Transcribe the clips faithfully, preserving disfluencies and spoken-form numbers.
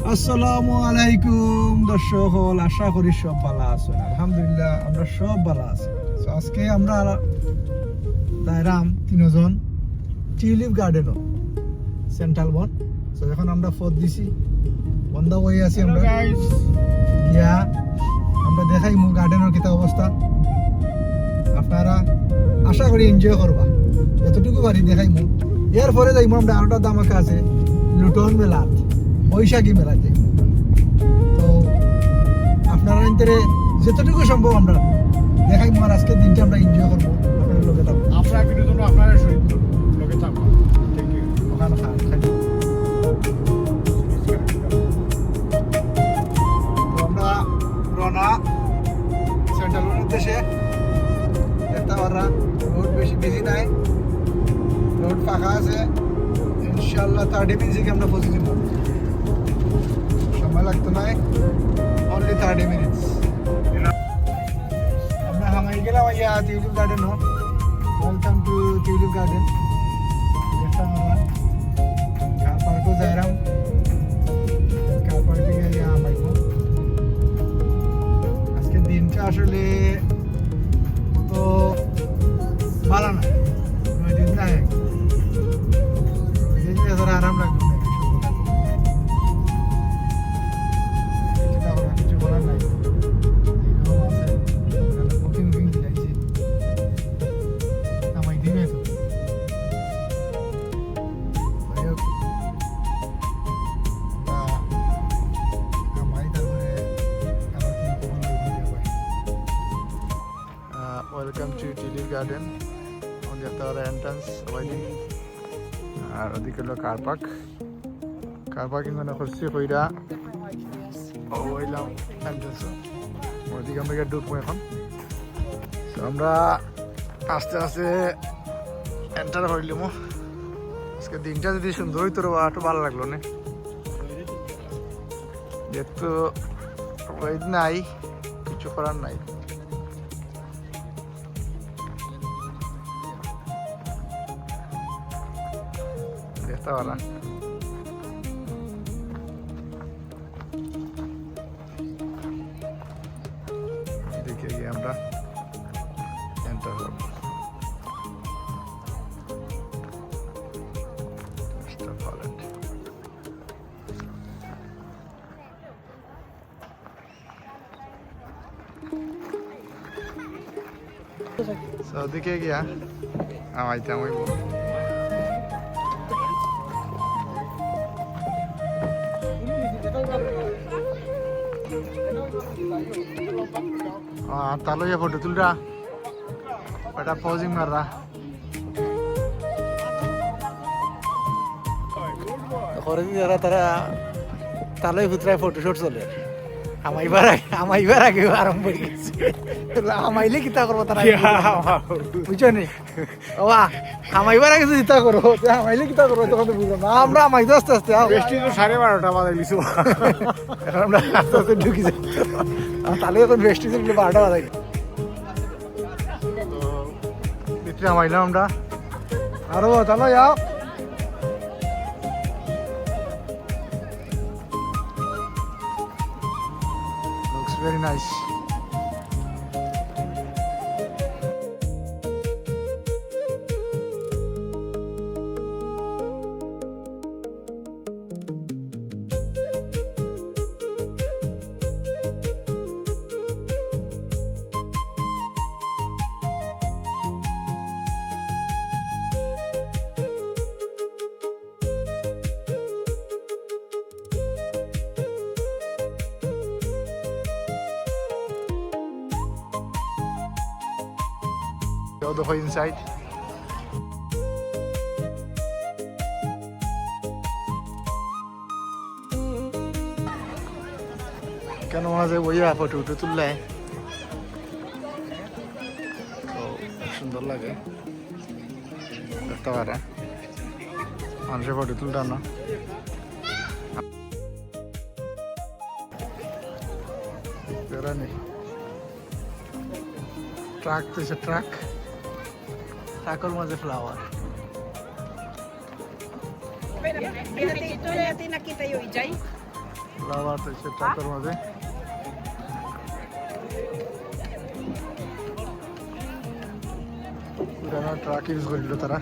আসসালামু আলাইকুম দর্শক অকল, আশা করি সব ভালা আছইন। আলহামদুলিল্লাহ, আমরা সব ভালা আছি। So, আজকে আমরা যাইরাম তিনজন টিউলিপ গার্ডেনও, সেন্ট্রাল বন। So, এখন আমরা পথ দিছি, on the way আছি আমরা। গিয়া আমরা দেখাইমু গার্ডেনর কিতা অবস্থা। আপনারা আশা করি এনজয় করবা, যতটুকু পারি দেখাইমু। এরপরে যাইমু আমরা আরোটা ধামাকা আছে, লুটন মেলাত, বৈশাখী মেলাত যাইমু। তো আপনারা ইন্তরে যতটুকু সম্ভব আমরা দেখাইমু, আর আজকের দিনটা আমরা এনজয় করবো। আপনারা লগে থাকবো। আপনারা বিনোদন, আপনারা শহীদ করুন, লগে থাকবো। Thank you। ওখানে খান, খান। তো আমরা রওনা সেন্ট্রাল বনের উদ্দেশ্যে। দেখতা পাররা, রোড বেশি বিজি নাই, রোড ফাঁকা আছে। ইনশাআল্লাহ থার্টি মিনিটস আমরা পৌঁছে যাইমু। সময় লাগতো নাই, only thirty minutes। আমরা হামাই গেলাম ইয়া টিউলিপ গার্ডেনও। Welcome to tulip garden. দেখতা পাররা, কার পার্কও যাইরাম, কার পার্কে গিয়া হামাইমু। আজকে দিনটা আসলে তো ভালা না, রোদ নাই। রোদ নাই, এছাড়া আরাম লাগবে না। কিছু করার নাই। এইরকম আছে। বুকিং বুকিং দিলাইছি। আমার দিনে তো। যাই হোক। তা, আমার তারপরে আবার কোনো খবর লইব না ভাই। আহ, welcome to টিউলিপ গার্ডেন। আমাদের তো আর এন্ট্রান্স সবাই দিন। আর ওদিকে হলো কার পার্ক। কার পার্কিং মানে করছি কইরা। ও, অইলাম এন্ট্রান্স। ওদিকে আমরা গিয়া ঢুকবো এখন। তো আমরা আস্তে আস্তে এন্টার করিলিমু। আজকে দিনটা যদি সুন্দর অইতো রে বা, একটু ভালা লাগলো নে। যেহেতু রোদ নাই, কিছু করার নাই। দেখতা পাররা। এদিকে গিয়া আমরা এন্টার হব। First of all, So, ওদিকে গিয়া হামাইতাম অইব। আহ, তালো ইয়া ফটো তুলরা, এটা পজিং মাররা। করে দি তারা, তারা তালই ফুতরায় ফটোশুট চলে। হামাইবার আগে, হামাইবার আগে আরম্ভ অই গেছে। হামাইলে কিতা করবো তারা? বুঝছো নি? বাবা, হামাইবার আগে যদি তা করো, তে হামাইলে কিতা করবো? তখন তো বুঝলাম না। আমরা হামাইতো আস্তে আস্তে, আও। বেষ্টি তো সাড়ে বারোটা বাজাই লিছো। এখন আমরা আস্তে আস্তে ঢুকি যাই। আর তাহলে এখন বেষ্টি ছিল বারোটা বাজাই। তো ভিতরে হামাইলাম আমরা। আরো তাহলে যাও। Looks very nice. Go the inside. কেন মাঝে বইয়া ফটো উঠে তুললে? তো, খুব সুন্দর লাগে। দেখতে পারে। মানুষের ফটো তুলতাম না। বেড়ানি। ট্রাক তো সে ট্রাক। ট্রাকের মাঝে ফ্লাওয়ার। Nakita yung ijay. আবার তো সে ট্রাকের মাঝে পুরানো ট্রাক ইউজ করিল তারা।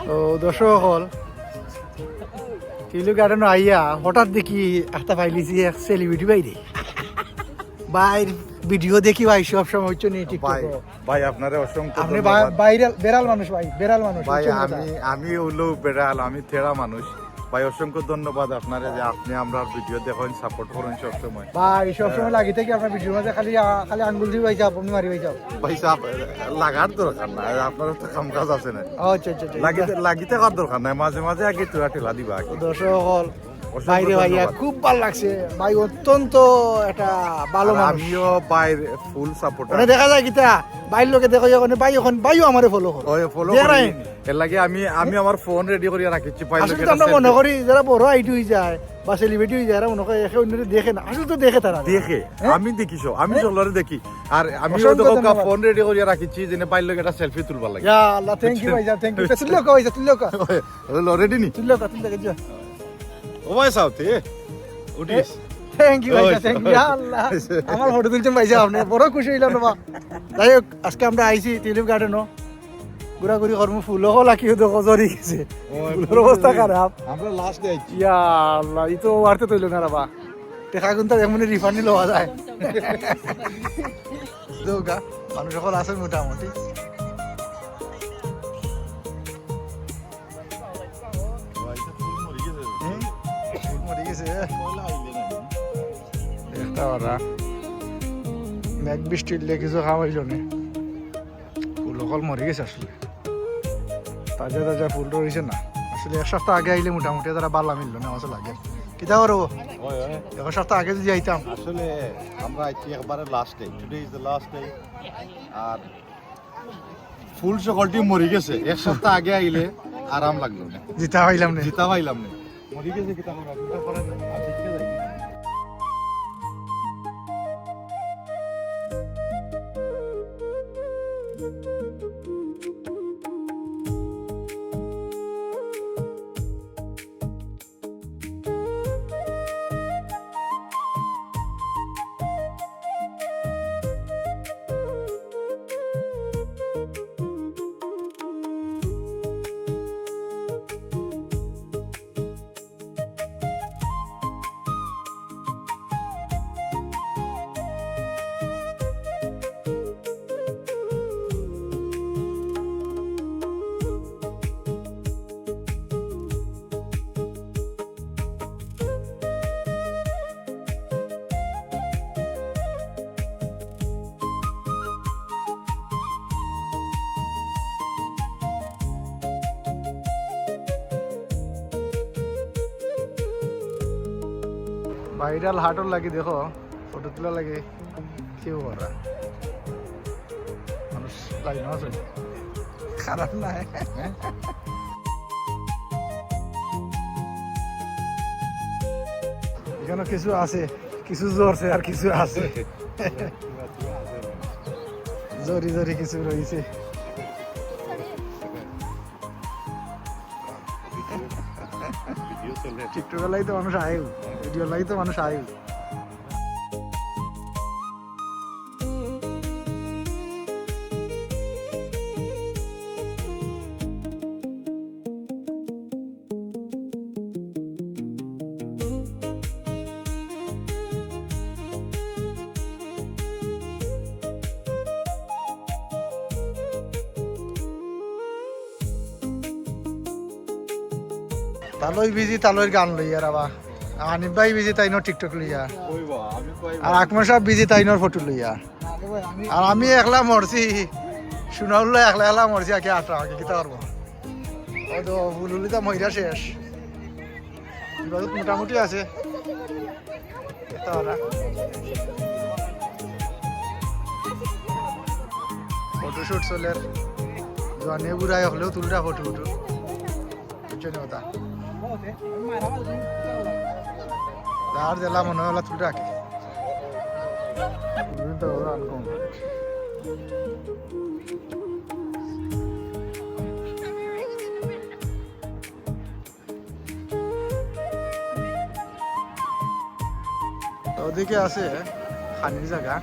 তো দর্শক অকল, টিউলিপ গার্ডেন আইয়া হঠাৎ দেখি একটা পাইলিছি এক সেলিব্রিটি বাইরে। ভাইর ভিডিও দেখি ভাই, সব সময় হচ্ছে নি ভাই, টিকটক। ভাই, আপনারে অসংখ্য আপনি ধন্যবাদ। বা-, বাইরাল, বেড়াল মানুষ ভাই, বেড়াল মানুষ, ভাই, বুঝছেন কথা? আমি, আমি হইলেও বেড়াল, আমি তেড়া মানুষ। ভাই, অসংখ্য ধন্যবাদ আপনারে যে আপনি আমরার ভিডিও দেখইন, সাপোর্ট করইন সব সময়। ভাই, সব সময় হ্যাঁ। লাগি থাকি আপনার ভিডিওর মাঝে খালি, আ, খালি আঙ্গুল দিয়ে ভাই যাও, আপনি মারি ভাই যাও। ভাই সাহেব, লাগার দরকার না, আপনার তো কাম কাজ আছে না। আচ্ছা, আচ্ছা, আচ্ছা। লাগি, লাগি থাকার দরকার নাই, মাঝে মাঝে আগে তুরা ঠেলা দিবা আগে। দর্শক অকল, অসংখ্য বাইরে ভাইয়া ধন্যবাদ। খুব ভালো লাগছে ভাই, অত্যন্ত একটা ভালো আর মানুষ। আমিও ভাইর ফুল সাপোর্টার। মানে দেখা যায় কিতা, ভাইর লগে দেখা যায়, মানে ভাই এখন, ভাইও আমারে ফলো করে। ওই ফলো দেখরা করে। এর লাগি আমি, আমি আমার ফোন রেডি করিয়া রাখিছি, ভাই আসলে লোকের তো আমরা সেলফি। মনে করি যারা বড় আইডি হয়ে যায় বা সেলিব্রিটি হয়ে যায়, এরা মনে করে একে অন্যরে দেখে না, আসলে তো দেখে তারা। দেখে, হ্যাঁ? আমি দেখি সব, আমি হ্যাঁ? সকলরে দেখি। আর আমি অসংখ্য ওই দেখো ধন্যবাদ। ফোন রেডি করিয়া রাখিছি, যেন ভাইর লগে একটা সেলফি তুলবার লাগি। ইয়া আল্লাহ, thank you ভাইজান, thank you। তুললে কো ভাইজান, তুললে কো। ওই, ওই, রেডি নি? তুললে কো, তুললে কো, যা। ও ভাই সাহেব, তে উঠিস। Thank you ভাইজান, ওই, thank you। ইয়া আল্লাহ, আমার ফটো তুলছেন ভাইজান, আপনি বড় খুশি হইলাম রে বা। যাই হোক, আজকে আমরা আইছি টিউলিপ গার্ডেনও। ঘুরাঘুরি করমু, ফুল অকল লাকিও দেখো ঝরি গেছে। ও, ফুলর অবস্থা খারাপ। আমরা লাস্ট ডে আইছি। ইয়া আল্লাহ, ই তো ওয়ার্থে তৈল না রে বা। টেকা কিন্তু এমনি রিফান্ড নিলে হওয়া যায়। দৌগা, মানুষ অকল আছে মোটামুটি। হুম? ফুল মরি গেছে। একটা ওরা মেঘ বৃষ্টি হইলে কিছু খাওয়াইল নে। ফুল অকল মরি গেছে আসলে। তাজা তাজা ফুল রইছে না। আসলে এক সপ্তাহ আগে আইলে মোটামুটি তারা বালা মিললো না, আমার লাগে। কিতা করবো? হয়, হয়। এক সপ্তাহ আগে যদি আইতাম। আসলে আমরা আইছি একবারে last day. Today is the last day। আর ফুল সকলটি মরি গেছে। এক সপ্তাহ আগে আইলে আরাম লাগলো না। জিতা পাইলাম না। জিতা পাইলাম না। মরি গেছে, কিতা করা? কিতা করা? আর ঠিক আছে। ভাইরাল হাটর লাগি দেখো, ফটো তোলা লাগে, কেউ করা মানুষ লাইন আছে, খারাপ না। এখানে কিছু আছে, কিছু ঝরছে আর কিছু আছে। ঝরি ঝরি কিছু রইছে। টিকটকের লাগি তো মানুষ আইবো, ভিডিওর লাগি তো মানুষ আইবো। তালই বিজি তালইর গান লইয়া রাবা। হানিফ ভাই বিজি তাইনর টিকটক লইয়া। আর আকমল সাহেব বিজি তাইনর ফটো লইয়া। আর আমি একলা মরছি। সোনাউল্লাহ একলা একলা মরছি, আগে আটা আগে কিতা করবো? ও তো বুলুলিতা মইরা শেষ। ইবাদত মোটামুটি আছে। এটা ওরা। ফটোশুট চলের। জোয়ানে বুড়ায় হকলেও তুলরা ফটো উঠো। বুঝছো নি কথা? যার জেলা মনে হয় ওলা তুলরা কি? তো ওরা আনকম। ওদিকে আছে খানির জাগা।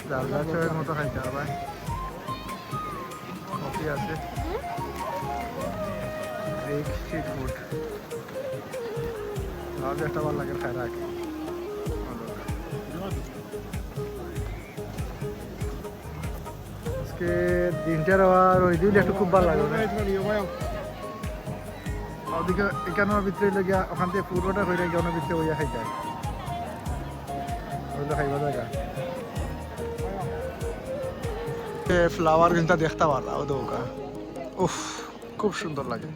যার যার চয়ের মতো খাইতে পারবায়। কফি আছে। Greek street food. আমার একটা ভালো লাগে খাই রাখি। আজকে দিনটার আবার ওই দিন একটু খুব ভালো লাগে না? ওদিকে এখানে ভিতরে লগিয়া ওখান থেকে পুরোটা হয়ে গিয়ে ওনার ভিতরে ওইয়া খাইতে হয়। ওইটা খাইবা জায়গা। ফ্লাওয়ার কিন্তু দেখতে পারলা ও দৌকা। উফ, খুব সুন্দর লাগে।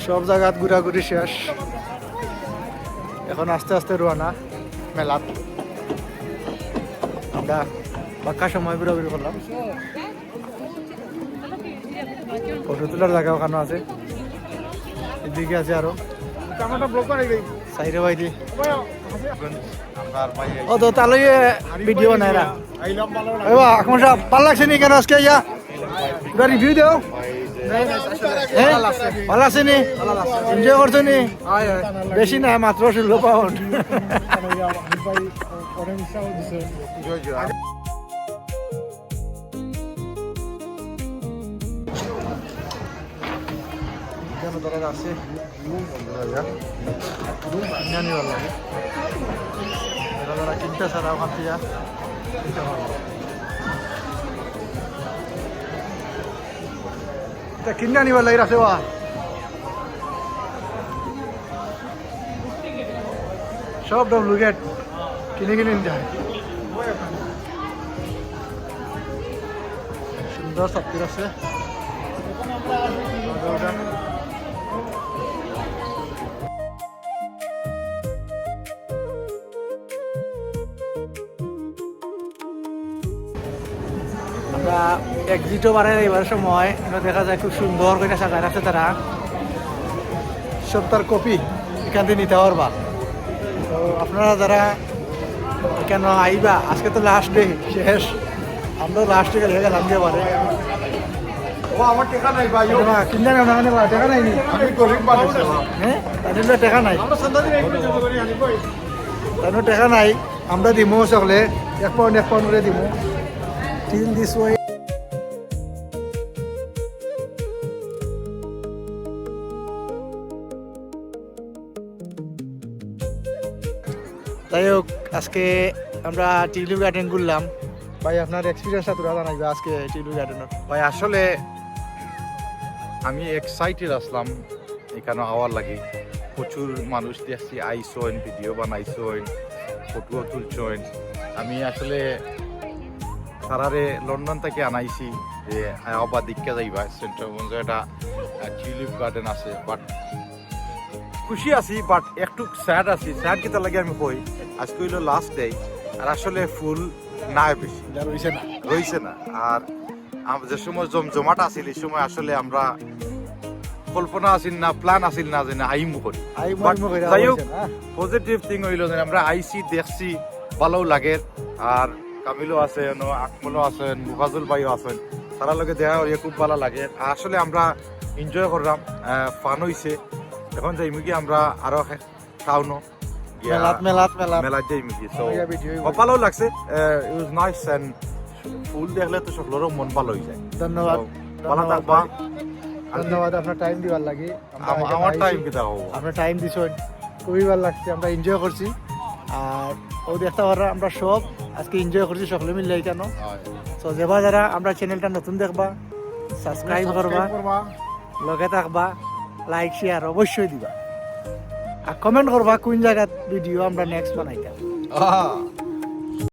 সব জাগাত ঘুরাঘুরি শেষ, এখন আস্তে আস্তে রওনা মেলাত। আমরা বাক্কা সময় ঘুরাঘুরি করলাম। ফটো তোলার জায়গা ওখানে আছে, এদিকে আছে আরো। সাইডে বাইরে। ও তো তাহলে ভিডিও বানায় না। এ বা, আকমল সাহেব, ভালা লাগছে নি কেন আজকে ইয়া? পুরা রিভিউ দাও। হ্যাঁ? ভালা লাগছে নি? এনজয় করছো নি? বেশি না, মাত্র ষোলো পাউন্ড। এখানে ধরেন আছে। কিনে আনিবার লাগে। এরা যারা কিনতে চায় ওখান থেকে কিনতে পারবো। এটা কিনে আনিবার লাগে আছে বা। সব ডুপ্লিকেট, কিনে কিনে নিতে হয়। সুন্দর সাপ্তির আছে। আমরা এক্সিটও বারে যাইবার সময় ইনো দেখা যায় খুব সুন্দর করি সাজায় রাখছে তারা। সব তার কপি এখান থেকে নিতে পারবা। তো আপনারা যারা এখানে আইবা, আজকে তো লাস্ট ডে, শেষ। আমরাও লাস্ট ডে গেলে গেলাম যে বারে। ও, আমার টেকা নাই ভাই। কিনলে না, না, না, টেকা নাই নি? আমি গরিব মানুষ বাবা। হ্যাঁ, তাহলে টেকা নাই। আমরা চান্দা দিলে একটু জমা করি আনি ভাই। তাহলে টেকা নাই। আমরা দিমু সকলে এক পাউন্ড এক পাউন্ড করে দিমু। Till this way। যাই হোক, আজকে আমরা টিউলিপ গার্ডেন ঘুরলাম। ভাই, আপনার এক্সপিরিয়েন্সটা তোরা জানাইবা আজকে টিউলিপ গার্ডেনের। ভাই, আসলে আমি এক্সাইটেড আসলাম এখানে আওয়ার লাগি। প্রচুর মানুষ দেখছি, আইসইন, ভিডিও বানাইছইন, ফটোও তুলছইন। আমি আসলে তারারে লন্ডন থেকে আনাইছি যে আওবা দেখিয়া যাইবা, সেন্ট্রালগঞ্জ একটা টিউলিপ গার্ডেন আছে, বাট খুশি আছি, বাট একটু স্যাড আছি। স্যাড কিতা লাগে আমি কই, আজকে হইলো লাস্ট ডে, আর আসলে ফুল নাই বেশি। রইছে না। রইছে না। আর আম-, যে সময় জমজমাট আছিল, এই সময় আসলে আমরা কল্পনা আছিল না, প্ল্যান আছিল না যে না আইমু করি। আইমু, বাট আইমু করি, যাই হোক, আইছে না। পজিটিভ থিং হইলো যে আমরা আইছি, দেখছি, ভালো লাগে। আর কামিলও আছে, আকমলও আছেন, মুফাজুল ভাইও আছেন, তারা লগে দেখা করিয়া খুব ভালো লাগে। আর আসলে আমরা এনজয় করলাম, ফান হইছে। এখন যাইমু কি আমরা আরো টাউনো মেলাত মেলাত মেলাত মেলাত যাইমু কি। So আমরা গিয়া ভিডিও খুব ভালো লাগছে। It was nice and ফুল দেখলে তো সকলেরও মন ভালো হয়ে যায়। ধন্যবাদ। So, ভালো থাকবা। ধন্যবাদ আপনার টাইম দিবার লাগি। আমরা আম- এখানে আমার আইছি। টাইম কিতা হবো? আপনার টাইম দিছইন, খুবই ভালো লাগছে, আমরা এনজয় করছি। আর ও দেখতে পাররা আমরা সব আজকে এনজয় করছি সকলে মিলে এখানে। তো যেবা যারা আমরা চ্যানেলটা নতুন দেখবা, সাবস্ক্রাইব করবা, লগে থাকবা, লাইক শেয়ার অবশ্যই দিবা, আর কমেন্ট করবা কোন জায়গাত ভিডিও আমরা নেক্সট বানাইতাম।